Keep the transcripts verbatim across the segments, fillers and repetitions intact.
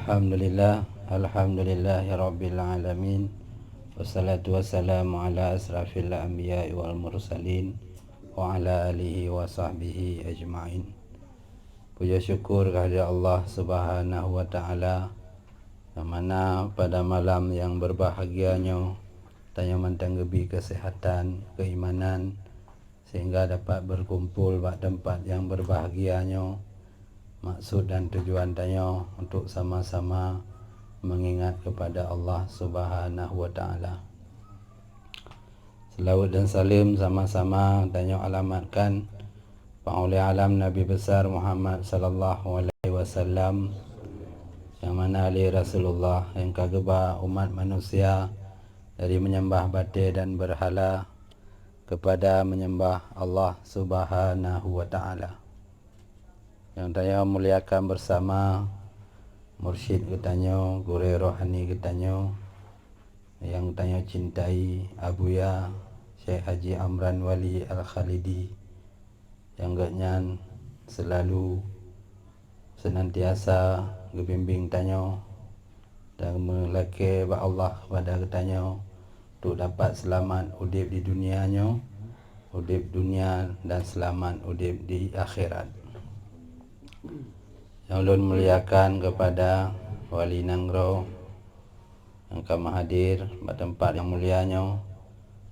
Alhamdulillah, alhamdulillahirabbil alamin. Wassalatu wassalamu ala asrafil anbiya'i wal mursalin wa ala alihi wa sahbihi ajmain. Puja syukur keuhadrat Allah Subhanahu wa Ta'ala, nyang mana pada malam nyang berbahagia nyoe tanyoe mantong geubri keuseuhatan, keuimanan, sehingga dapat berkumpul bak teumpat nyang berbahagia nyoe. Maksud dan tujuan tanyoe untuk sama-sama mengingat kepada Allah Subhanahu wa Ta'ala. Selawat dan salam sama-sama tanyoe alamatkan bak Ulée Alam Nabi Besar Muhammad sallallahu alaihi wasallam, nyang mana lé Rasulullah nyang ka geuba umat manusia dari menyembah batée dan berhala kepada menyembah Allah Subhanahu wa Ta'ala. Nyang tanyoe muliakan bersama mursyid geutanyoe, gurée rohani geutanyoe, nyang tanyoe cintai, Abuya Syekh Haji Amran Wali Al-Khalidi, nyang geuhnyan selalu senantiasa geubimbéng tanyoe dan meulakée bak Allah kepada geutanyoe untuk dapat seulamat udeb di dunia nyoe, udeb dunia, dan seulamat udeb di akhirat. Nyang ulôn muliakan kepada wali nanggroe nyang ka meuhadir bak teumpat nyang mulia nyoe,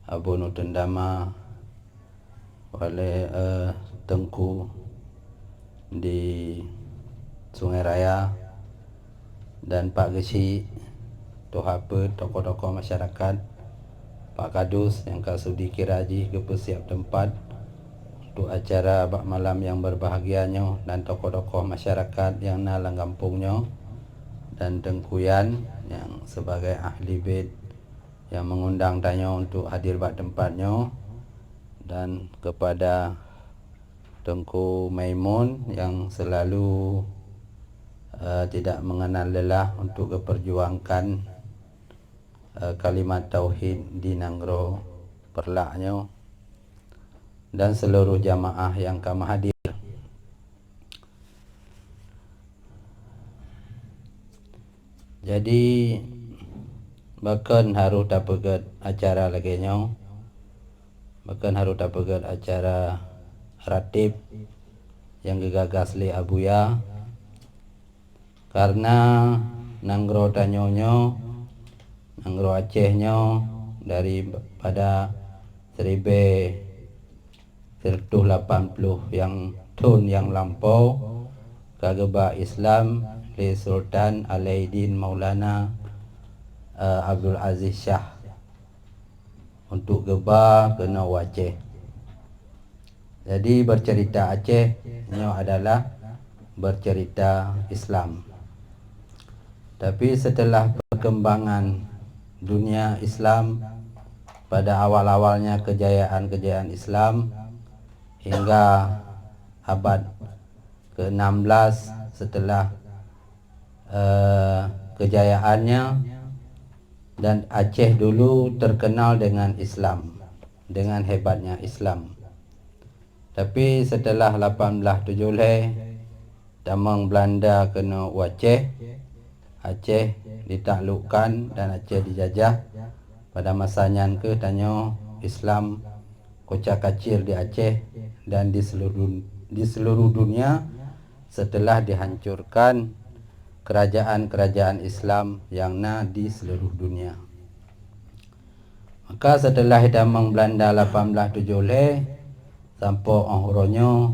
Abu Nutun Dama, wali, eh, Teungku di Sungai Raya, dan Pak Geuchik, tuha peuet, tokoh-tokoh masyarakat, Pak Kadus nyang ka sudi kira jih geupeusiab teumpat untuk acara bak malam nyang berbahagia nyoe, dan tokoh-tokoh masyarakat nyang na lam gampông nyoe, dan Teungku Yan nyang sebagai ahli bait nyang mengundang tanyoe untuk hadir bak teumpat nyoe, dan kepada Teungku Maimun nyang selalu, eh, tidak mengenal lelah untuk geuperjuangkan, eh, kalimat tauhid di nanggroe Peureulak nyoe, dan seluruh jamaah nyang ka meuhadir. Jadi, pakon harôh tapeugét acara lagée nyoe, pakon harôh tapeugét acara rateb nyang geugagas lé Abuya, karna nanggroe tanyoe nyoe, nanggroe Aceh nyoe, daripada siribée sireutoh lapan ploh nyang thon nyang lampôh ka geuba Islam lé Sultan Alaiddin Maulana, eh, Abdul Aziz Shah untuk geuba keunoe u Aceh. Jadi, bercerita Aceh nyoe adalah bercerita Islam. Tapi setelah perkembangan dunia Islam, pada awal-awalnya kejayaan-kejayaan Islam, hingga abad keenam belas setelah, eh, kejayaannya, dan Aceh dulu terkenal dengan Islam, dengan hebatnya Islam. Tapi setelah lapan belas tujoh lhée, tamong Belanda keunoe u Aceh, Aceh ditaklukkan dan Aceh dijajah. Pada masa nyan keuh tanyoe Islam koca-kacir di Aceh dan di seluruh dun-, di seluruh dunia setelah dihancurkan kerajaan-kerajaan Islam nyang na di seluruh dunia. Maka setelah tamong Belanda lapan belas tujoh lhée sampoe óh uroe nyoe,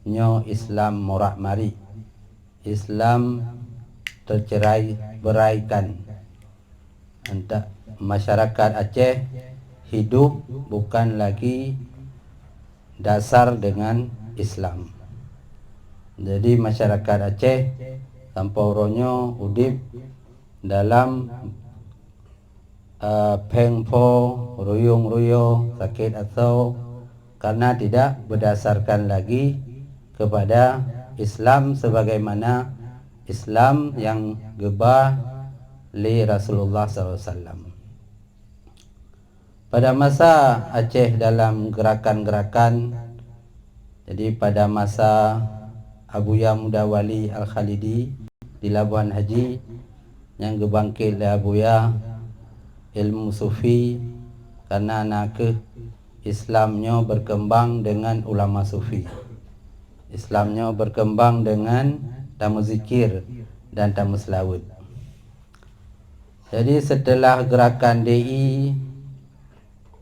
nyoe Islam murak-marik, Islam tercerai-beraikan. Anta-, masyarakat Aceh hidup bukan lagi dasar dengan Islam. Jadi, masyarakat Aceh sampoe uroe nyoe udeb dalam, eh, péng pho, ruyong-ruyong, sakét asoe, karena tidak berdasarkan lagi kepada Islam sebagaimana Islam nyang geuba lé Rasulullah sallallahu alaihi wasallam. Pada masa Aceh dalam gerakan-gerakan, jadi pada masa Abuya Muda Wali Al-Khalidi, di Labuhan Haji nyang geubangkét lé Abuya ilmu sufi, karena na kheueh Islam nyoe berkembang dengan ulama sufi. Islam nyoe berkembang dengan tameuzikir dan tameuseulaweuet. Jadi, setelah gerakan D I,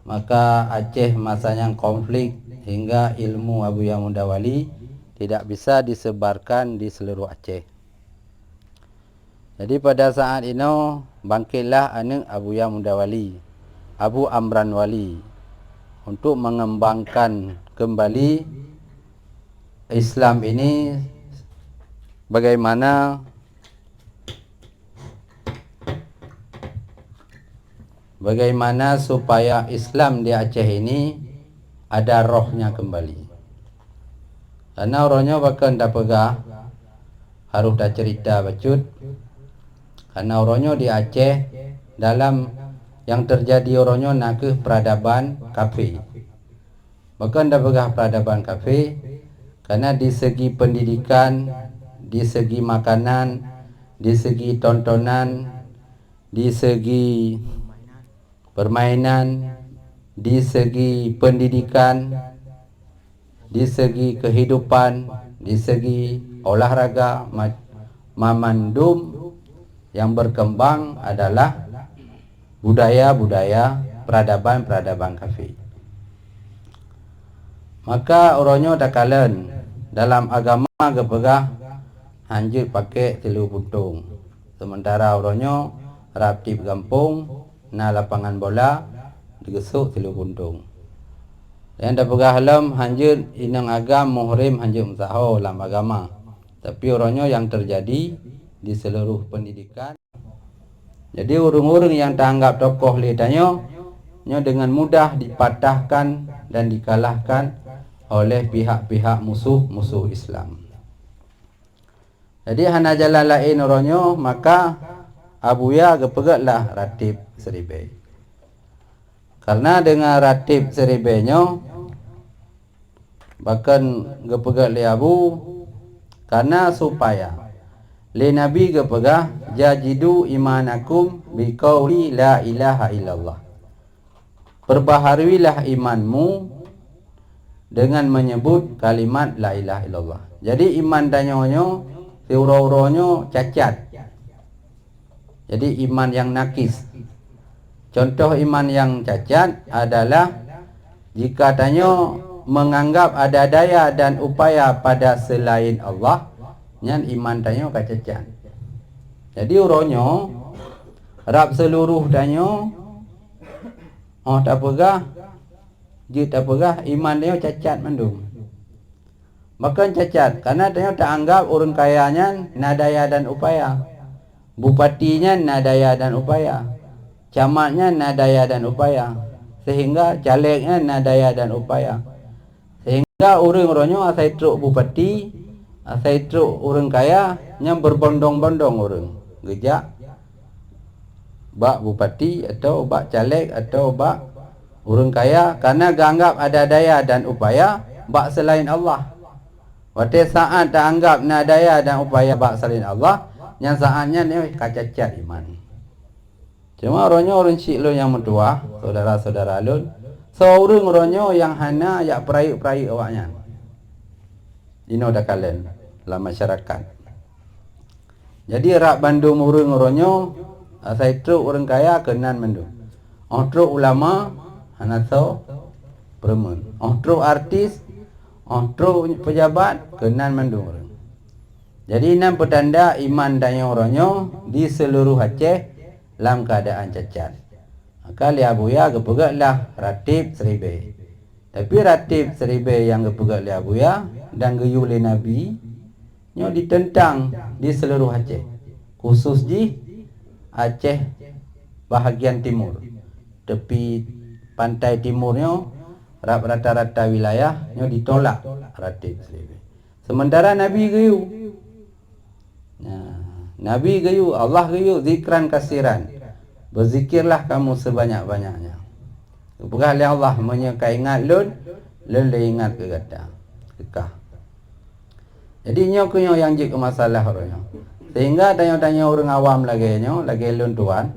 maka Aceh masa nyan konflik hingga ilmu Abuya Muda Wali tidak bisa disebarkan di seluruh Aceh. Jadi, pada saat inoe bangkitlah aneuk Abuya Muda Wali, Abu Amran Wali, untuk mengembangkan kembali Islam ini, bagaimana bagaimana supaya Islam di Aceh ini ada rohnya kembali. Karena uroe nyoe pakon tapeugah, harôh taceurita bacut, karena uroe nyoe di Aceh, dalam yang terjadi uroe nyoe na kheueh peradaban kafé. Pakon tapeugah peradaban kafé? Karena di segi pendidikan, di segi makanan, di segi tontonan, di segi permainan, di segi pendidikan, di segi kehidupan, di segi olahraga, ma-, mamandum yang berkembang adalah budaya-budaya peradaban-peradaban kafé. Maka uroe nyoe takalon, dalam agama geupeugah hanjeuet pakék tilu puntông. Sementara uroe nyoe rab tieb gampông na lapangan bola, digeusok tilu puntông. Nyang tapeugah lom hanjeuet inong agam muhrim hanjeuet meusaho lam agama. Tapi uroe nyoe nyang terjadi di seluruh pendidikan. Jadi, ureuëng-ureuëng nyang taanggap tokoh lé tanyoe, nyoe dengan mudah dipatahkan dan dikalahkan oleh pihak-pihak musuh-musuh Islam. Jadi, hana jalan laén uroe nyoe, maka Abuya geupeugét lah rab tieb siribée. Karena deungon rab tieb siribée nyoe, pakon geupeugét lé Abu, karena supaya lé Nabi geupeugah, "Jajidu imanakum biqauli la ilaha illallah." Perbaharuilah imanmu dengan menyebut kalimat la ilaha illallah. Jadi, iman tanyoe nyoe siuroe-uroe nyoe cacat. Jadi, iman nyang nakis. Contoh iman nyang cacat adalah jika tanyoe menganggap ada daya dan upaya pada selain Allah, nyan iman tanyoe ka cacat. Jadi, uroe nyoe, rab seuluruh tanyoe, oh, tapeugah, jeuet tapeugah iman tanyoe cacat mandum. Pakon cacat, karena tanyoe taanggap ureuëng kaya nyan na daya dan upaya. Bupati nyan na daya dan upaya. Camat nyan na daya dan upaya. Sehingga caleg nyan na daya dan upaya. Sehingga ureuëng uroe nyoe asai trok bupati, asai trok ureuëng kaya, nyan berbondong-bondong ureuëng geujak bak bupati atau bak caleg atau bak ureuëng kaya, karena geuanggap ada daya dan upaya bak selain Allah. Watée saát taanggap na daya dan upaya bak selain Allah, nyan saát nyan nyoe ka cacat iman. Cuma uroe nyoe ureuëng chik lôn nyang meutuwah, syedara-syedara lôn, soe ureuëng uroe nyoe nyang hana jak peurayeuk-peurayeuk awaknyan. Inoe takalon lam masyarakat. Jadi, rab bandum ureuëng uroe nyoe, asai trok ureuëng kaya keunan mandum. Óh trok ulama, hana soe peureumeun. Óh trok artis, óh trok peujabat, keunan mandum ureuëng. Jadi, nyan peutanda iman tanyoe uroe nyoe di seuluruh Aceh lam keuadaan cacat. Maka lé Abuya geupeugét lah rab tieb siribée. Tapi rab tieb siribée nyang geupeugét lé Abuya dan geuyue lé Nabi nyoe diteuntang di seuluruh Aceh, khusus jih Aceh bahagian timur. Tepi pantai timur nyoe, rab rata-rata wilayah nyoe ditolak rab tieb siribée. Sementara Nabi geuyue. Nah, Nabi geuyue, Allah geuyue, "Zikran kasiran." Berzikirlah kamu sebanyak-banyaknya. Geupeugah lé Allah, "Meunyoe ka ingat lôn, lôn lé ingat keu gata." Keu kah. Jadi, nyoe keuh nyoe nyang jeuet keu masalah uroe nyoe. Sehingga tanyoe-tanyoe ureuëng awam lagée nyoe, lagée lôn tuan,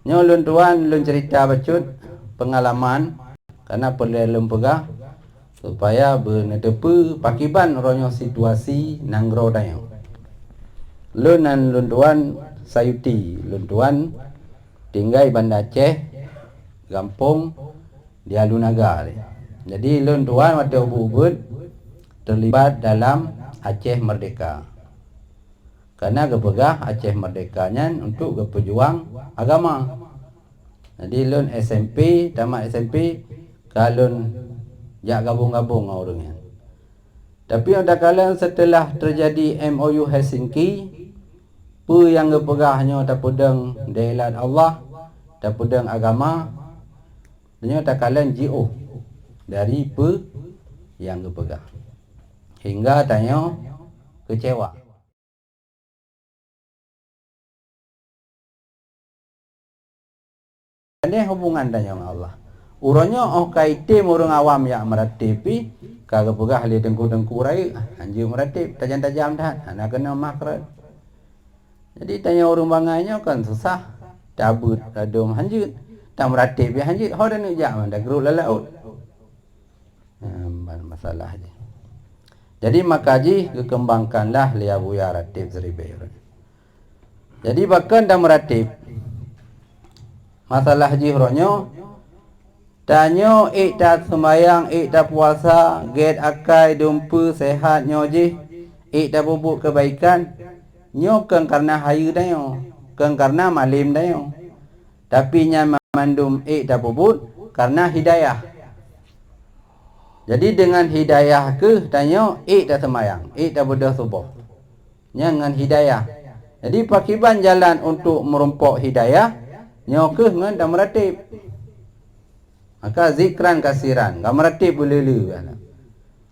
nyoe lôn tuan lôn cerita bacut peungalaman, karena peureulée lôn peugah supaya beuneuteupeu pakiban uroe nyoe situasi nanggroe tanyoe. Lôn nan lôn tuan Sayuti, lôn tuan tinggai Banda Aceh, gampông di Alunaga. Jadi lôn tuan watée ubit-ubit teulibat dalam Aceh Merdeka. Karena geupeugah Aceh Merdeka nyan untuk geupeujuang agama. Jadi lôn S M P, tamat S M P, ka lôn jak gabong-gabong ngon ureuëng nyan. Tapi takalon seuteulah teujadi M O U Helsinki, peue nyang geupeugah nyoe tapeudong dailat Allah, tapeudong agama, nyoe takalon jiôh dari peue nyang geupeugah. Hingga tanyoe keucewa. Aneh hubungan tanyoe ngon Allah. Uroe nyoe óh ka item ureuëng awam jak meuratéb pih, ka geupeugah lé teungku-teungku rayeuk, "Hanjeuet meuratéb, tajam-tajam that, hana keunong makhraj." Jadi tanyoe ureuëng bangai nyoe kan susah, tabeuet ladôm hanjeuet, tameuratéb pih hanjeuet, ho taneuk jak mantong geuruek lam laôt. Nyan masalah jih. Jadi maka jih geukeumbangkanlah lé Abuya Ratib Siribée. Jadi pakon tameuratéb? Masalah jih uroe nyoe, tanyoe ék taseumayang, ék tapuasa, gét akai, dumpeue, seuhat nyoe jih, ék tapeubuet keubaikan, nyoe kon kareuna hayeue tanyoe, kon kareuna malem tanyoe. Tapi nyan mandum ék tapeubuet kareuna hidayah. Jadi deungon hidayah kheueh tanyoe ék taseumayang, ék tabeudôh suboh. Nyan ngon hidayah. Jadi pakriban jalan untuk meurumpok hidayah, nyoe kheueh ngon tameuratéb. Maka zikran kasiran, ka meuratéb beuleu-leu.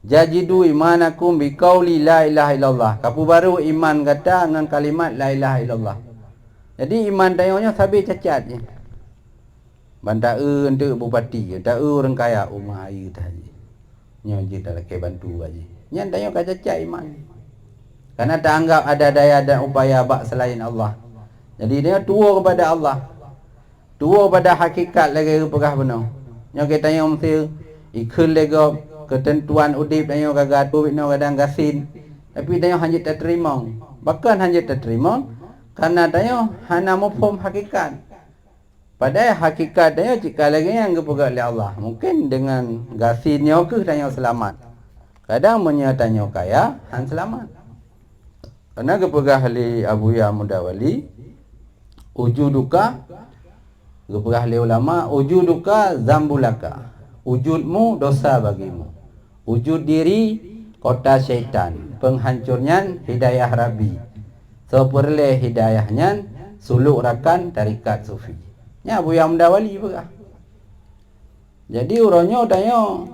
Jajidu imanakum biqauli la ilaha illallah. Kapeubarô iman gata ngon kalimat la ilaha illallah. Jadi iman tanyoe nyoe sabe cacat jih. Ban taeu eunteuk bupati, taeu ureuëng kaya, uma ayeue that jih. Nyoe jeuet talakée bantu bak jih. Nyan tanyoe ka cacat iman. Karena taanggap ada daya dan upaya bak selain Allah. Jadi tanyoe tuwoe kepada Allah. Tuwoe bak hakikat lagée geupeugah bunoe. Nyoe geutanyoe meusé ikheun lé gob keuteuntuan udeb tanyoe ka geuatoe bunoe kadang gasien, tapi tanyoe hana jeuet tateurimong. Pakon hana jeuet tateurimong? Karena tanyoe hana muphom hakikat. Padahai hakikat tanyoe cit ka lagée nyang geupeugah lé Allah. Mungken deungon gasien nyoe kheueh tanyoe seulamat. Kadang meunyoe tanyoe kaya, hana seulamat. Karena geupeugah lé Abuya Muda Wali, "Wujuduka," geupeugah lé ulama, "Wujuduka dzambulaka." Wujudmu dosa bagimu. Wujud diri kota syaitan, penghancurnya hidayah Rabbi. Seupeureulée hidayah nyan, suluk rakan tarikat sufi. Nyan Abuya Muda Wali peugah. Jadi uroe nyoe tanyoe,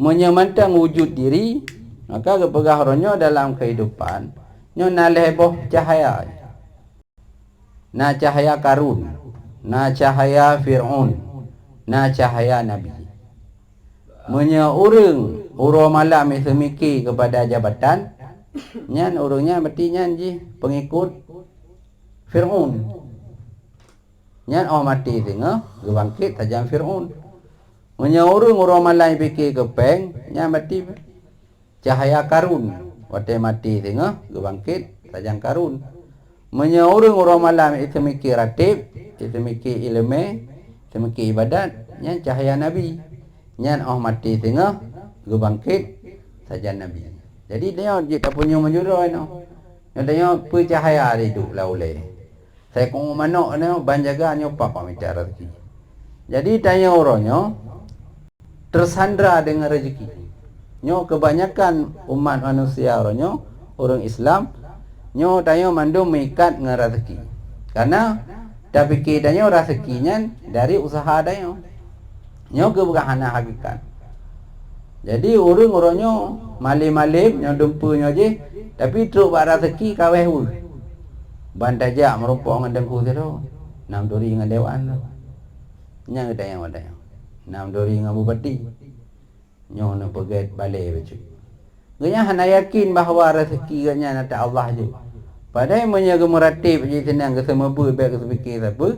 meunyoe mantong wujud diri, maka geupeugah uroe nyoe dalam keuhidupan nyoe na lhée boh cahya. Na cahya Karun, na cahya Fir'aun, na cahya Nabi. Meunyoe ureuëng uroe malam jiseumike keupada jabatan, nyan ureuëng nyan berarti nyan jih peungikot Fir'aun. Nyan óh maté singoh geubangkét sajan Fir'aun. Meunyoe ureuëng uroe malam jipike keu péng, nyan berarti cahya Karun. Watée maté singoh geubangkét sajan Karun. Meunyoe ureuëng uroe malam jiseumike ratéb, jiseumike iéleumé, jiseumike iébadat, nyan cahya Nabi. Nyan óh maté singoh geubangkét sajan Nabi. Jadi tanyoe jeuet tapunyueng meujudroe nyoe. Nyoe tanyoe peue cahya di duek lam ulée. Sai keu manok nyoe ban jaga nyoe papa mita rezeki. Jadi tanyoe uroe nyoe teusandra deungon rezeki. Nyoe keubanyakan umat manusia uroe nyoe, ureuëng Islam, nyoe tanyoe mandum meuikat ngon rezeki. Karena tapike tanyoe rezeki nyan dari usaha tanyoe. Nyoe geupeugah hana hakikat. Jadi ureuëng uroe nyoe malem-malem nyoe dumpeue nyoe jih, tapi trok bak rezeki kaweh weueh. Ban tajak meurumpok ngon teungku sidroe, nam turi ngon dewan tu. Nyang geutanyoe-tanyoe, nam turi ngon bupati. Nyoe neupeugét balée bacut. Gobnyan hana yakin bahwa rezeki gobnyan ata Allah jeuet. Padahai meunyoe geumeurateb jih sinan, geuseumeubeuet, bék geuseupiké sapeue,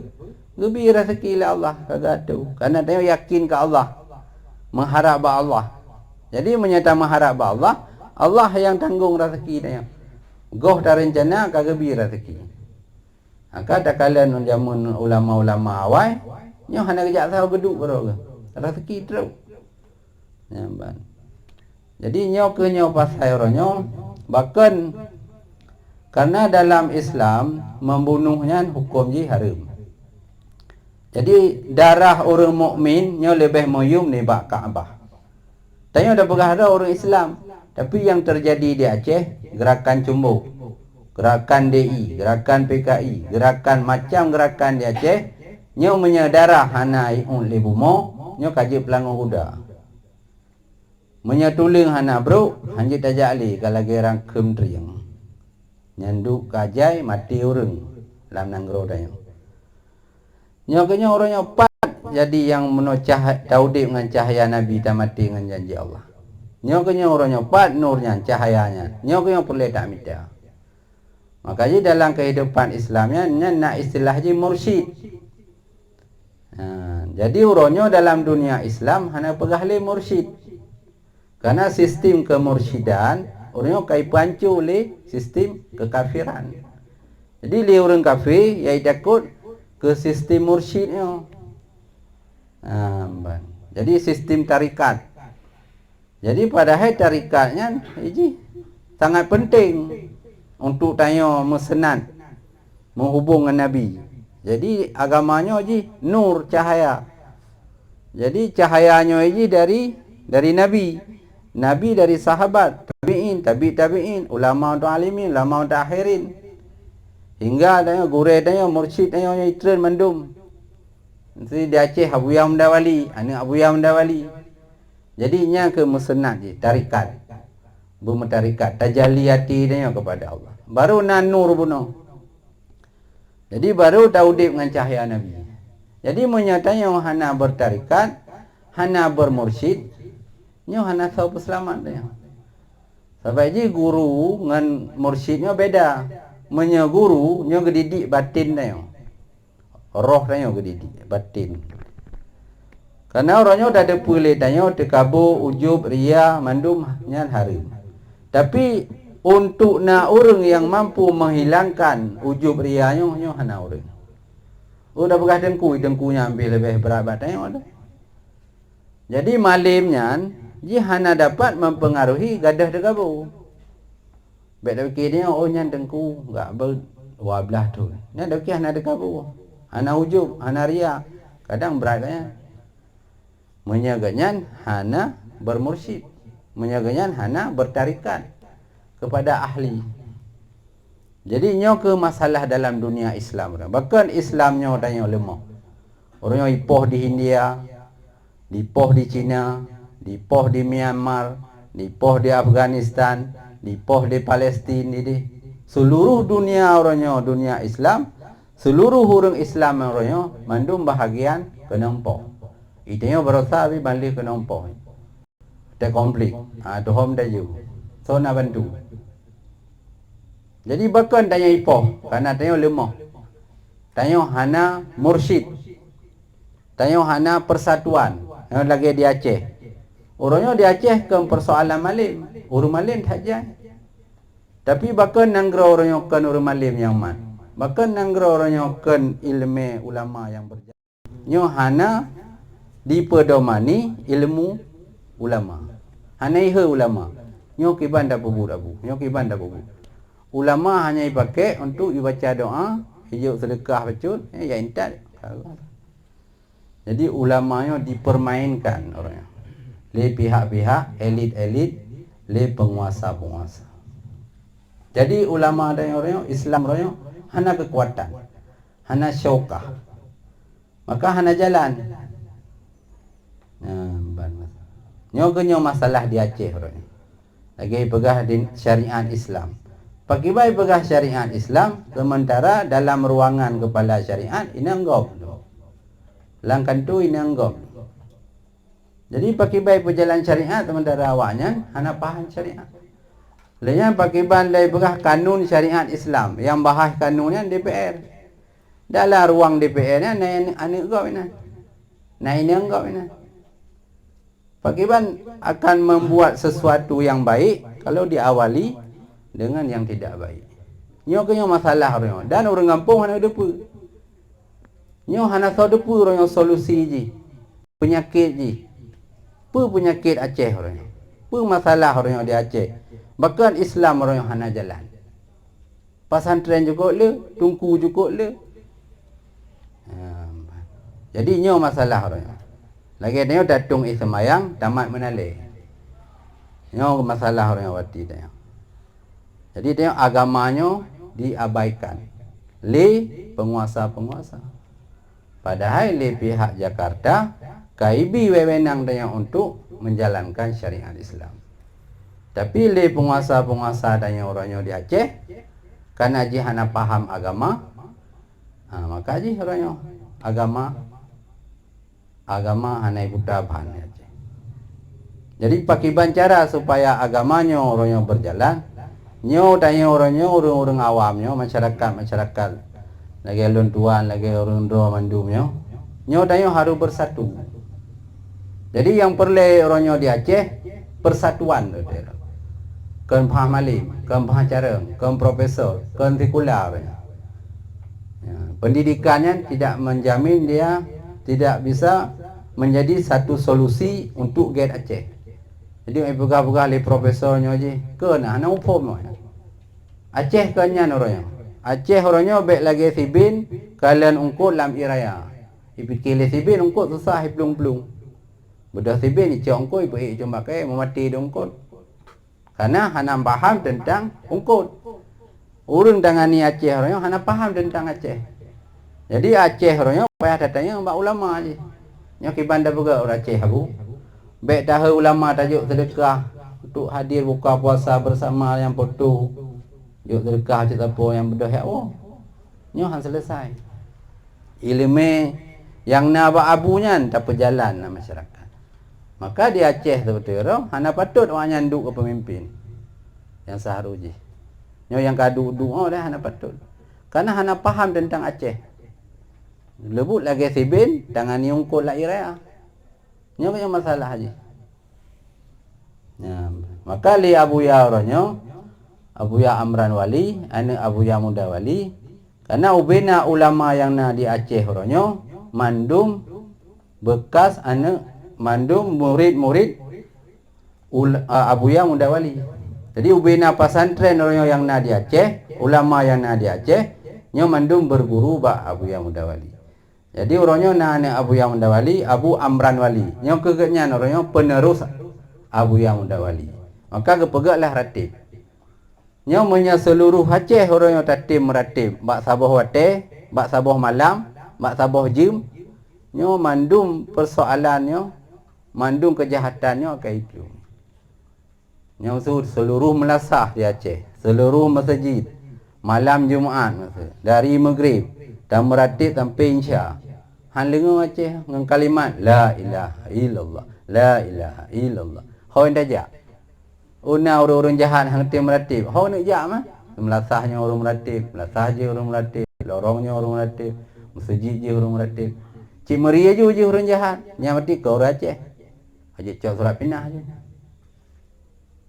geubri rezeki lé Allah, ka geuatoe. Karena tanyoe yakin keu Allah, meuharab bak Allah. Jadi meunyoe tameuharab bak Allah, Allah nyang tanggong rezeki tanyoe. Goh tareuncana ka geubri rezeki. Maka takalon jameun ulama-ulama awai, nyoe hana geujak saho geuduek keudroe geuh. Rezeki trok. Nyan ban. Jadi nyoe keuh nyoe pasai uroe nyoe, bahkan karena dalam Islam membunuh nyan huköm jih hareuem. Jadi darah ureuëng mukmin nyoe leubeh meuyuem nibak Ka'bah. Tanyoe tapeugah droe ureuëng Islam, tapi nyang teujadi di Aceh, gerakan Cumbok, gerakan D I, gerakan P K I, gerakan macam gerakan di Aceh, nyoe meunyoe darah hana iôt lé bumoe, nyoe ka jeuet peulangoe guda. Meunyoe tuleueng hana brok, hanjeuet tajak lé ka lagée rangkeum trieng. Nyan duek ka jai maté ureuëng lam nanggroe tanyoe. Nyoe keuh nyoe uroe nyoe pat jadi nyang meunoe cah-, taudeb ngon cahya Nabi, tamaté ngon janji Allah. Nyoe keuh nyoe uroe nyoe pat nur nyan, cahya nyan. Nyoe keuh nyoe peureulée tamita. Maka jih dalam keuhidupan Islam nyan, nyan na istilah jih mursyid. Ha, jadi uroe nyoe dalam dunia Islam hana peugah lé mursyid. Karena sistem kemursyidan uroe nyoe ka ipeuhanco lé sistem kekafiran. Jadi lé ureuëng kafé ya itakot keu sistem mursyid nyoe. Ha, ban. Jadi sistem tarekat. Jadi padahai tarekat nyan jih sangat penting untuk tanyoe meuseunat, meuhubong ngon Nabi. Jadi agama nyoe jih nur, cahaya. Jadi cahaya nyoe jih dari, dari Nabi. Nabi dari sahabat, tabi'in, tabi' tabi'in, ulama muta'allimin, ulama mutaakhirin. Hingga tanyoe gurée tanyoe, mursyid tanyoe nyoe itreun mandum. Mesti di Aceh Abuya Mundawali, aneuk Abuya Mundawali. Jadi nyan keuh meuseunat jih tarekat. Beumeutarekat, tajalli até tanyoe keupada Allah. Baru na nur bunoe. Jadi baru taudeb ngon cahya Nabi. Jadi meunyoe tanyoe hana beutarekat, hana beumursyid, nyoe hana soe peuseulamat tanyoe. Sabab jih guru ngon mursyid nyoe beda. Meunyoe guru nyoe geudidik batin tanyoe. Roh tanyoe geudidik, batin. Karena uroe nyoe tateupeue lé tanyoe teukabo, ujub, ria, mandum nyan hareuem. Tapi untuk na ureuëng nyang mampu menghilangkan ujub, ria nyoe, nyoe hana ureuëng. Oh, tapeugah teungku, teungku nyan pih leubeh brat bak tanyoe tu. Jadi malem nyan jih hana dapat mempengaruhi gadôh teukabo. Bék tapiké nyoe, oh nyan teungku gak beuet dua blaih thon. Nyan tapiké hana teukabo, hana ujub, hana ria. Kadang brat gobnyan. Meunyoe gobnyan hana beumursyid, meunyoe gobnyan hana beutarekat kepada ahli. Jadi nyoe keuh masalah dalam dunia Islam. Bahkan Islam nyoe tanyoe leumoh. Ureuëng nyoe ipoh di India, dipoh di China, dipoh di Myanmar, dipoh di Afghanistan, dipoh di Palestin, di, di seluruh dunia uroe nyoe, dunia Islam, seluruh ureuëng Islam uroe nyoe mandum bahagian keunong poh. Itanyoe barosa habéh ban lheueh keunong poh. Teukonflik. Ha, tuhom taju. Soe na bantu? Jadi bakon tanyoe ipoh, karena tanyoe leumoh. Tanyoe hana mursyid. Tanyoe hana persatuan. Nyoe lagée di Aceh. Uroe nyoe di Aceh kon persoalan malem, ureuëng malem that jai. Tapi bakon nanggroe uroe nyoe kon ureuëng malem nyang mat. Bakon nanggroe uroe nyoe kon ileumé ulama nyang berjaya. Nyoe hana dipeudomani ilmu ulama. Hana ihé ulama. Nyoe kiban tapeubuet abu, nyoe kiban tapeubuet. Ulama hanya ipaké untuk ibaca doa, ijok seudeukah bacut, eh, ya intat. Jadi ulama nyoe dipermainkan orang nyoe lé pihak-pihak, elit-elit, lé penguasa-penguasa. Jadi ulama dan orang nyoe, Islam orang nyoe hana kekuatan, hana syaukah. Maka hana jalan. Nah, ban masalah. Nyoe keuh nyoe masalah di Aceh uroe nyoe. Lagée peugah di syariat Islam. Pakibai peugah syariat Islam, sementara dalam ruangan kepala syariat inong gob. Lam kantô inong gob. Jadi pakibai peujalan syariat, sementara awaknyan hana paham syariat. Lé nyan pakiban lé peugah kanun syariat Islam, nyang bahas kanun nyan D P R. Dalam ruang D P R nyan na aneuk gob inan. Na inong gob inan. Pakiban akan membuat sesuatu yang baik kalau diawali dengan yang tidak baik. Nyoe keuh nyoe masalah uroe nyoe dan ureuëng gampông hana deupeu. Nyoe hana soe deupeu uroe nyoe solusi jih, peunyakét jih. Peue peunyakét Aceh uroe nyoe? Peue masalah uroe nyoe di Aceh? Bahkan Islam uroe nyoe hana jalan. Pesantren jukok le, tungku jukok le. Ha, jadi nyoe masalah uroe nyoe. Lagée nyoe datong éh seumayang tamat meunalée. Nyoe masalah uroe nyoe wati tanyoe. Jadi tanyoe agama nyoe diabaikan lé penguasa-penguasa. Padahai lé pihak Jakarta ka ibi wewenang tanyoe untuk menjalankan syariat Islam. Tapi lé penguasa-penguasa tanyoe uroe nyoe di Aceh, karena jih hana paham agama, ha, maka jih uroe nyoe agama, agama hana ibuta ban di Aceh. Jadi pakiban cara supaya agama nyoe uroe nyoe berjalan? Nyoe tanyoe uroe nyoe ureuëng-ureuëng awam nyoe, masyarakat-masyarakat lagée lôn tuan, lagée ureuëng droe mandum nyoe, nyoe tanyoe harus bersatu. Jadi nyang peureulée uroe nyoe di Aceh, persatuan. Kon pah malem, kon pah careueng, kon profesor, kon sikula uroe nyoe. Ya, pendidikan nyan tidak menjamin dia tidak bisa menjadi satu solusi untuk gét Aceh. Jadi, peugah-peugah lé profesor nyoe jih, keu na hana muphom nyoe. Aceh keu nyan uroe nyoe. Aceh uroe nyoe bék lagée sibin kalon eungkot lam ié raya. Ipike lé sibin eungkot susah iplueng-plueng. Beudôh sibin icok eungkot ipeuék icong bakée meumaté di eungkot. Karena hana paham teuntang eungkot. Ureuëng tangani Aceh uroe nyoe hana paham teuntang Aceh. Jadi Aceh uroe nyoe payah tatanyong bak ulama jih. Nyoe kiban da peugah ureuëng Aceh abu. Bék tahe ulama tajok seudeukah untuk hadir buka puasa bersama nyang poto. Jok seudeukah cit sapo nyang beudôh yak woe. Nyoe han selesai. Iéleumé nyang na bak abu nyan tapeujalan lam masyarakat. Maka di Aceh teubeutôi roh hana patot awaknyan duek keu peumimpin nyang seuharôh jih. Nyoe nyang ka duek-duek nyoe dah hana patot. Karena hana paham teuntang Aceh. Leubut lagée sibin tangani eungkot lam ié raya. Nyoe nyang masalah jih. Nah, maka lé Abuya uroe nyoe, Abuya Amran Wali, aneuk Abuya Muda Wali, karena ubena ulama nyang na di Aceh uroe nyoe mandum bekas aneuk, mandum murid-murid ul-, a, Abuya Muda Wali. Jadi ubena pesantren uroe nyoe nyang na di Aceh, ulama nyang na di Aceh, nyoe mandum berguru bak Abuya Muda Wali. Jadi uroe nyoe na aneuk Abuya Muda Wali, Abu Amran Wali. Nyoe keuh geuhnyan uroe nyoe penerus Abuya Muda Wali. Maka geupeugah lah ratib. Nyoe meunyoe seuluruh Aceh uroe nyoe tatem meuratéb bak saboh watée, bak saboh malam, bak saboh jeuem, nyoe mandum persoalan nyoe, mandum keujahatan nyoe ka iplueng. Nyang su-, seuluruh meulasah di Aceh, seuluruh meuseujid, malam Jumat, dari Maghrib, tameuratéb sampai Isya. Han leungoe Aceh ngon kalimat, "La ilaha illallah, la ilaha illallah." Ho tajak. Una ureuëng-ureuëng jahat han teumeuratéb. Ho neuk jak mah. Meulasah nyoe ureuëng meuratéb, meulasah jih ureuëng meuratéb, lorong nyoe ureuëng meuratéb, meuseujid jih ureuëng meuratéb. Cit meuri aju jih ureuëng jahat. Nyan berarti keu ureuëng Aceh. Hajat cok surat pinah jih.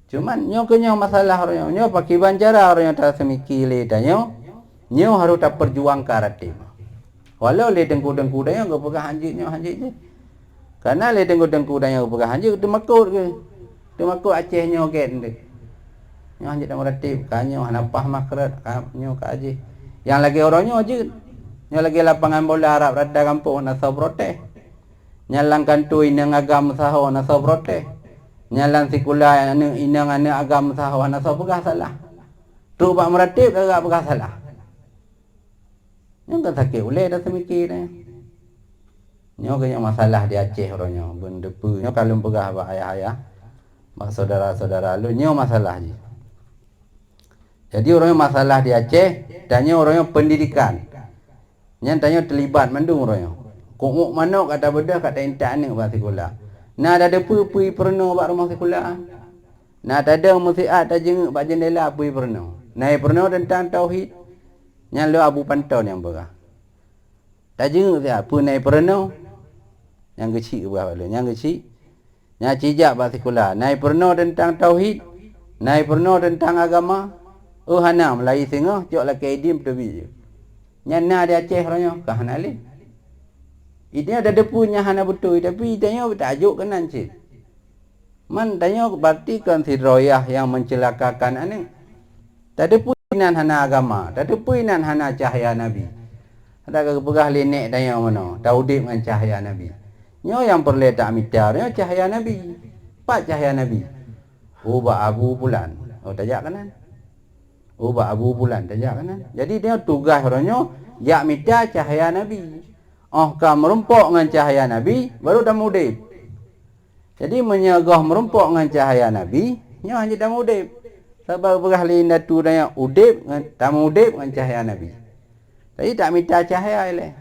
Cuman nyoe keuh nyoe masalah uroe nyoe. Nyoe pakiban cara uroe nyoe taseumiké lé tanyoe, nyoe harôh tapeurjuangkan até. Walau lé teungku-teungku tanyoe geupeugah hanjeuet nyoe hanjeuet jih. Karena lé teungku-teungku tanyoe geupeugah hanjeuet teumakot keuh. Teumakot Aceh nyoe gét deh. Nyoe hanjeuet tameuratéb, ka nyoe hana paih makrat, ka nyoe ka jih. Nyang lagée uroe nyoe jeuet. Nyoe lagée lapangan bola rab rata gampông na soe protes. Nyan lam kantô inong agam meusaho na soe protes. Nyan lam sikula aneuk inong aneuk agam meusaho na soe peugah salah. Trok bak meuratéb ka peugah salah. Nyan kan sakét ulée taseumiké nyan. Nyoe keuh nyoe masalah di Aceh uroe nyoe, beuneudeue nyoe ka lôn peugah bak ayah-ayah, bak syedara-syedara lôn, nyoe masalah jih. Jadi uroe nyoe masalah di Aceh, tanyoe uroe nyoe pendidikan. Nyan tanyoe teulibat mandum uroe nyoe. Kok manok ka tabeudôh ka taintat aneuk bak sikula. Na ada deue peue-peue peurunoe bak rumoh sikula. Na tadong meusiat tajeungeuk bak jeundela peue peurunoe. Na peurunoe teuntang tauhid. Nyan lôn Abu Panton nyang peugah. Tajeungeuk siat peue na peurunoe. Nyang geuchik peugah bak lôn, nyang geuchik. Nyang cijak bak sikula, na peurunoe teuntang tauhid, na peurunoe teuntang agama. Oh hana, meulayeue singoh cok lakée idin peuteubiet jih. Nyan na di Aceh uroe nyoe ka hana lé. Idin ada depu nyang hana beutôi, tapi tanyoe tajok keunan cit. Man tanyoe berarti kon sidroe yah nyang mencelakakan aneuk. Tateupeue inan hana agama, tateupeue inan hana cahya Nabi. Ada geupeugah lé nèk tanyoe meunoe, taudeb ngon cahya Nabi. Nyoe nyang peureulée tamita nyoe cahya Nabi. Pat cahya Nabi? Ubak Abu Pulan. Oh, tajak keunan. Ubak Abu Pulan tajak keunan. Jadi dia tugaih uroe nyoe jak mita cahya Nabi. Oh ka meurumpok ngon cahya Nabi, baru tamudeb. Jadi meunyoe goh meurumpok ngon cahya Nabi, nyoe hana tamudeb. Sabab peugah lé indatu tanyoe udeb ngon, tamudeb ngon cahya Nabi. Jadi tamita cahya ilée.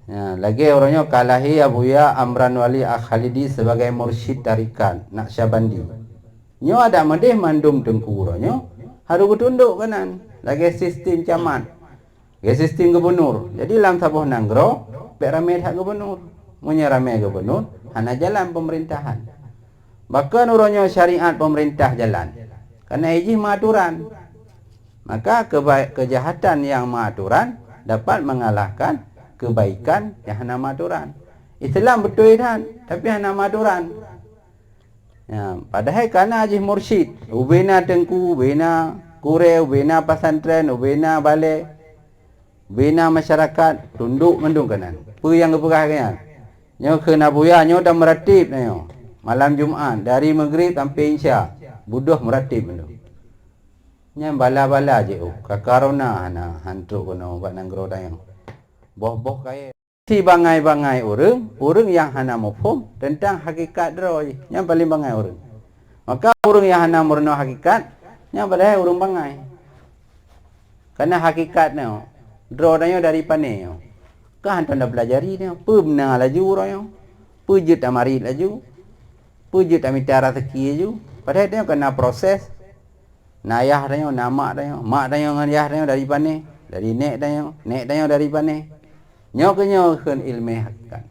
Nah, lagée uroe nyoe ka lahé Abuya Amran Wali Al-Khalidi sebagai mursyid tarekat Naqsyabandi. Nyoe adak meudeh mandum teungku uroe nyoe harôh geutundok keunan lagée sistem camat. Lagée sistem gubunur. Jadi lam saboh nanggroe bèk ramé that gubunur. Meunyoe ramé gubunur, hana jalan pemerintahan. Bahkan uroe nyoe syariat pemerintah jalan. Karena ijih meuaturan. Maka keba-, kejahatan nyang meuaturan dapat mengalahkan kebaikan nyang hana meuaturan. Islam beutôi that, tapi hana meuaturan. Ya, padahai kana jih mursyid, ubena teungku, ubena gurée, ubena pesantren, ubena balé, ubena masyarakat, tundok mandum keunan. Peue nyang geupeugah keu nyan? Nyoe kheun Abuya, nyoe tameuratéb nyoe. Malam Jumat, dari Maghrib sampai Isya, budôh meuratéb mandum. Nyan bala-bala jih, oh, ka corona hana hantrok keunoe bak nanggroe tanyoe. Boh-boh kayée. Si bangai-bangai ureuëng, ureuëng nyang hana muphom teuntang hakikat droe jih, nyan paleng bangai ureuëng. Maka ureuëng nyang hana meurunoe hakikat, nyan padahai ureuëng bangai. Karena hakikat nyoe, droe tanyoe dari pané nyoe. Ka hantom tapeulajari nyoe, peue beuna laju uroe nyoe, peue jeuet tamarit laju, peue jeuet tamita raseuki laju. Padahai tanyoe ka na proses. Na yah tanyoe, na mak tanyoe, mak tanyoe ngon yah tanyoe dari pané, dari nèk tanyoe, nèk tanyoe dari pané. Nyoe keuh nyoe kheun ileumèe hakikat.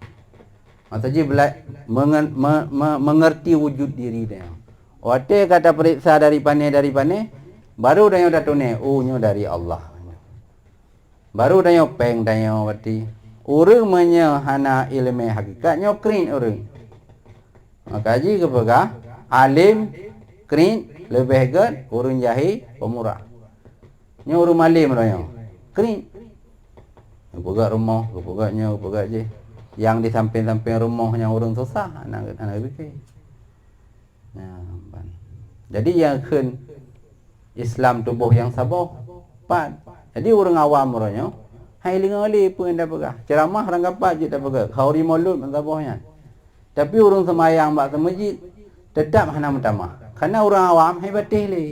Maksud jih bela-, mengen-, me-, me-, mengerti wujud diri tanyoe. Watée ka tapeuriksa dari pané, dari pané, baru tanyoe tatuné, oh, nyoe dari Allah. Baru tanyoe péng tanyoe berarti. Ureuëng meunyoe hana ileumèe hakikat, nyoe kriet ureuëng. Maka jih geupeugah, além kriet leubeh gét ureuëng jahé peumurah. Nyoe ureuëng malém uroe nyoe, kriet. Geupeugét rumoh, geupeugét nyoe, geupeugét jih. Nyang di sampéng-sampéng rumoh nyang ureuëng susah, hana, hana geupiké. Nah, ban. Jadi nyang kheun Islam tuboh nyang saboh, pat. Jadi ureuëng awam uroe nyoe, hai lingoe lé peue nyang tapeugah. Ceuramah rang kapat jeuet tapeugah, khauri mulod nyang saboh nyan. Tapi ureuëng seumayang bak seumeujid, teutap hana meutamah. Karena ureuëng awam hai patéh lé.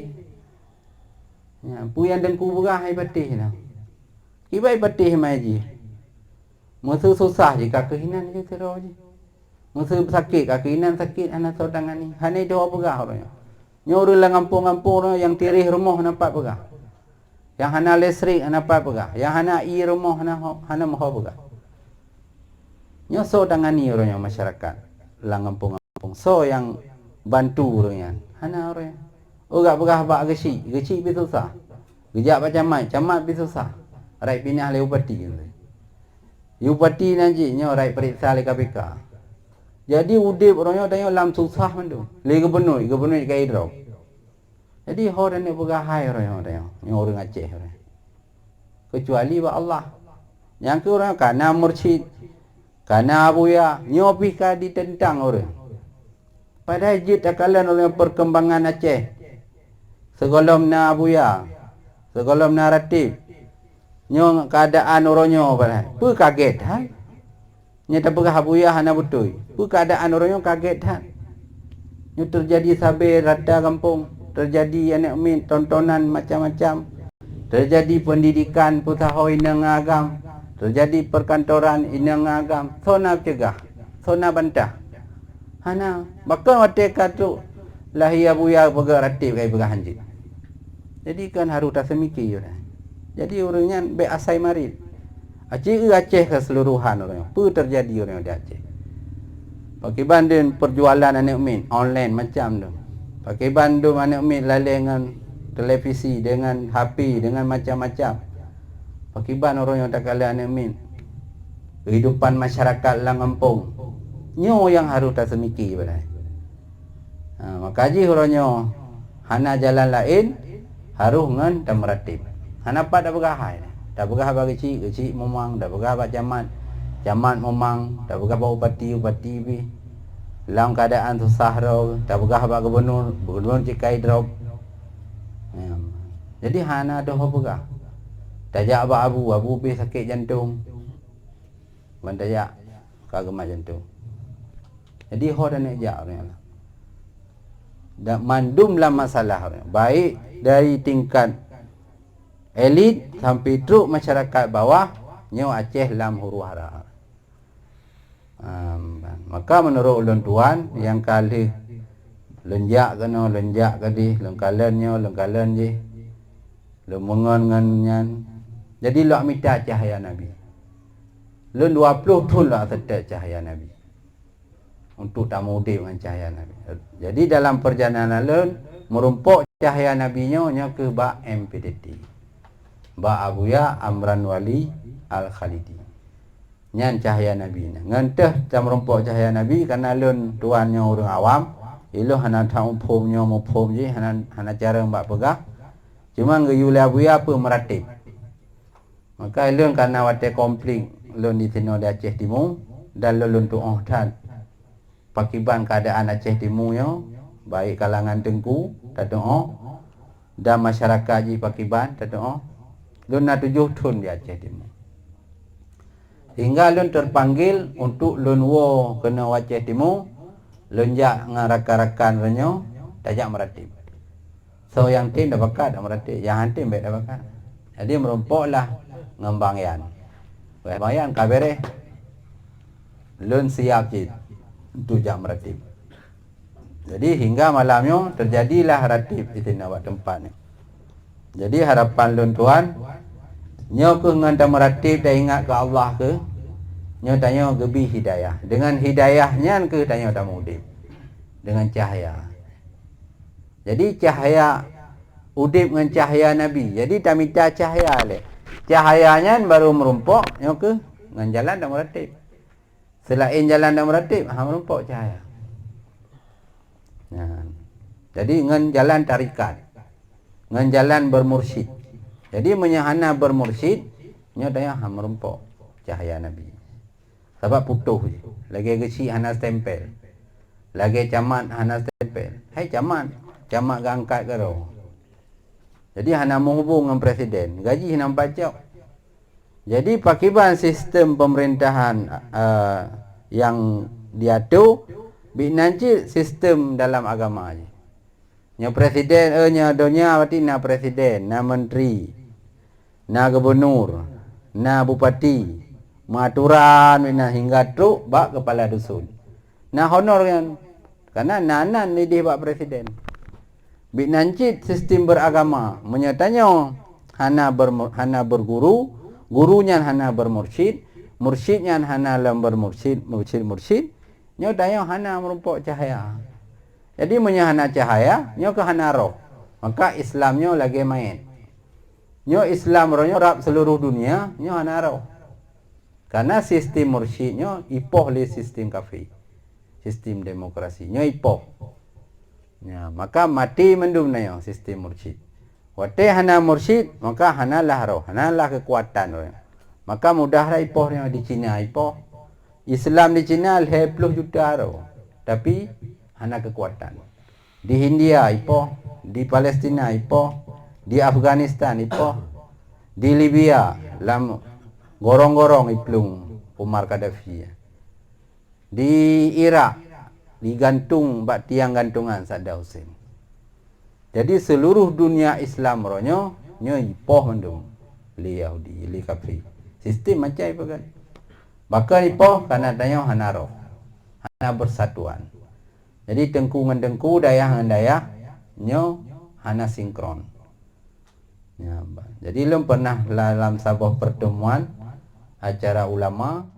Ya, peue nyang teungku peugah hai patéh na. Kiban patéh mai jih. Meuseu susah jih ka keuh inan jih sidroe jih. Meuseu sakét ka keuh inan sakét hana soe tangani. Hana idroe peugah uroe nyoe. Nyoe ureuëng lam gampông-gampông uroe nyang tiréh rumoh hana pat peugah. Nyang hana listrik hana pat peugah. Nyang hana ie rumoh hana ho-, hana meuho peugah. Nyoe soe tangani uroe nyoe masyarakat lam gampông-gampông? Soe nyang bantu uroe nyan? Hana uroe nyan. Oh, gak peugah bak geuchik, geuchik pih susah. Geujak bak camat, camat pih susah. Rai pinah lé bupati. Bupati nan jih nyoe rai peuriksa lé K P K. Jadi udeb uroe nyoe tanyoe lam susah mandum. Lé gubunur, gubunur ka idrob. Jadi ho dan peugah hai uroe nyoe tanyoe, nyoe ureuëng Aceh uroe. Keucuali bak Allah. Nyang keu uroe nyoe kana mursyid, kana abuya, nyoe pih ka diteuntang ureuëng. Padahai jeuet takalon uroe nyoe perkembangan Aceh. Sigohlom na abuya, sigohlom na ratib. Nyoe keuadaan uroe nyoe padahai. Peue kagét hai? Nyoe tapeugah abuya hana beutôi. Peue keuadaan uroe nyoe kagét that. Nyoe teujadi sabé rata gampông, teujadi aneuk miet, tontonan macam-macam. Teujadi peundidikan peusaho inong agam, teujadi perkantoran inong agam. Soe na cegah, soe na bantah? Hana. Bahkan watée ka trok Lahé Abuya peugah ratib, kai peugah hanjeuet. Jadi kan harôh taseumiki ureuëng. Jadi ureuëng nyan bék asai marit. Aci eu Aceh keseluruhan ureuëng nyoe. Peue teujadi ureuëng nyoe di Aceh? Pakriban dum perjualan aneuëk miet online macam tu. Pakriban dum aneuëk miet lalé ngon televisi, dengan H P, dengan macam-macam. Pakriban ureuëng nyoe takalon aneuëk miet. Kehidupan masyarakat lam gampông. Nyoe nyang harôh taseumiki padahai. Ha, maka jih uroe nyoe hana jalan laén, harôh ngon tameuratéb. Hana pat tapeugah hai. Tapeugah bak geuchik, geuchik mumang, tapeugah bak camat, camat mumang, tapeugah bak bupati, bupati pih lam keuadaan susah droe, tapeugah bak gubunur, gubunur cit kai drob. Ya. Jadi hana doh peugah. Tajak bak abu, abu pih sakét jantong. Ban tajak ka geumat jantong. Jadi ho dan jak ureuëng nyan. Dan mandum lam masalah ureuëng, baik dari tingkat elit sampai trok masyarakat bawah, nyoe Aceh lam huru-hara. Am, maka meunurot ulôn tuan nyang ka lheueh lôn jak keunoe, lôn jak keudeh, lôn kalon nyoe, lôn kalon jih, lôn meungon ngon nyan. Jadi lôn mita cahya Nabi. Lôn dua ploh thon lôn seutôt cahya Nabi. Untuk tameudeb ngon cahya Nabi. Jadi dalam perjalanan lôn meurumpok cahya Nabi nyoe, nyoe keuh bak M P T T. Bak Abuya Amran Wali Al-Khalidi. Nyan cahya Nabi nyan. Ngon teuh tameurumpok cahya Nabi, karena lôn tuan nyoe ureuëng awam, ilôn hana that muphom nyoe muphom jih, hana, hana carông bak peugah. Cuma geuyue lé Abuya peue meuratéb. Maka ilôn karena watée konflik lôn disinoe di Aceh Timu, dan lôn, lôn tuoh that pakriban keuadaan Aceh Timu nyoe, baik kalangan teungku tatuoh, dan masyarakat jih pakriban tatuoh. Lôn na tujoh thon di Aceh Timu. Hingga lôn terpanggil untuk lôn woe keunoe Aceh Timu, lôn jak ngon rakan-rakan lôn nyoe, tajak meuratéb. Soe nyang tem tabakat, tameuratéb, nyang han tem bék tabakat. Jadi meurumpok lah ngon Bang Yan. Weh, Bang Yan ka béréh. Lôn siap cit untuk jak meuratéb. Jadi hingga malam nyoe teujadilah ratéb di sinan bak teumpat nyoe. Jadi harapan lôn tuan, nyoe keuh ngon tameuratéb taingat keu Allah keuh, nyoe tanyoe geubri hidayah. Dengan hidayah nyan keuh tanyoe tameudeb dengan cahya. Jadi cahya udeb ngon cahya Nabi. Jadi tamita cahya lé. Cahya nyan baru meurumpok nyoe keuh ngon jalan dan meuratéb. Seulaén jalan dan meuratéb, ha meurumpok cahya. Nah, jadi ngon jalan tarikat, ngon jalan bermursyid. Jadi meunyoe hana bermursyid, nyoe daya ha meurumpok cahya Nabi. Sabab putôh jih. Lagée geuchik hana stempel. Lagée camat hana stempel. Hai camat, camat geuangkat keudroe. Jadi hana meuhubong ngon presiden, gaji hana pacok. Jadi pakriban sistem pemerintahan, eh, nyang diatur, binan cit sistem dalam agama jih. Nyoe presiden, eh, nyoe donya berarti na presiden, na menteri, na gubernur, na bupati, meuaturan meunan hingga trok bak kepala dusun. Na honor nyan, karena na nan ideh bak presiden. Binan cit sistem beragama, meunyoe tanyoe hana bermu-, hana berguru, guru nyan hana bermursyid, mursyid nyan hana lom bermursyid, mursyid-mursyid, nyoe tanyoe hana meurumpok cahya. Jadi meunyoe hana cahya, nyoe keuh hana roh. Maka Islam nyoe lagée manyét. Nyoe Islam roh nyoe rab seluruh dunia, nyoe hana roh. Karena sistem mursyid nyoe ipoh lé sistem kafé. Sistem demokrasi nyoe ipoh. Ya, maka maté mandum na nyoe sistem mursyid. Watée hana mursyid, maka hana lah roh, hana lah keukuatan roh. Maka mudah lah ipoh nyoe di Cina ipoh. Islam di Cina lhée ploh juta roh, tapi hana keukuatan. Di Hindia ipoh, di Palestina ipoh, di Afghanistan ipoh, di Libya lam gorong-gorong iplueng Umar Gaddafi. Di Irak digantung bak tiang gantungan Saddam Hussein. Jadi seluruh dunia Islam roh nyoe, nyoe ipoh mandum lé Yahudi, lé kafé. Sistem macam ipeugah. Bahkan ipoh karena tanyoe hana roh, hana bersatuan. Jadi teungku ngon teungku, dayah ngon dayah, nyoe hana sinkron. Ya, ba-, jadi lôn pernah la-, lam saboh pertemuan acara ulama,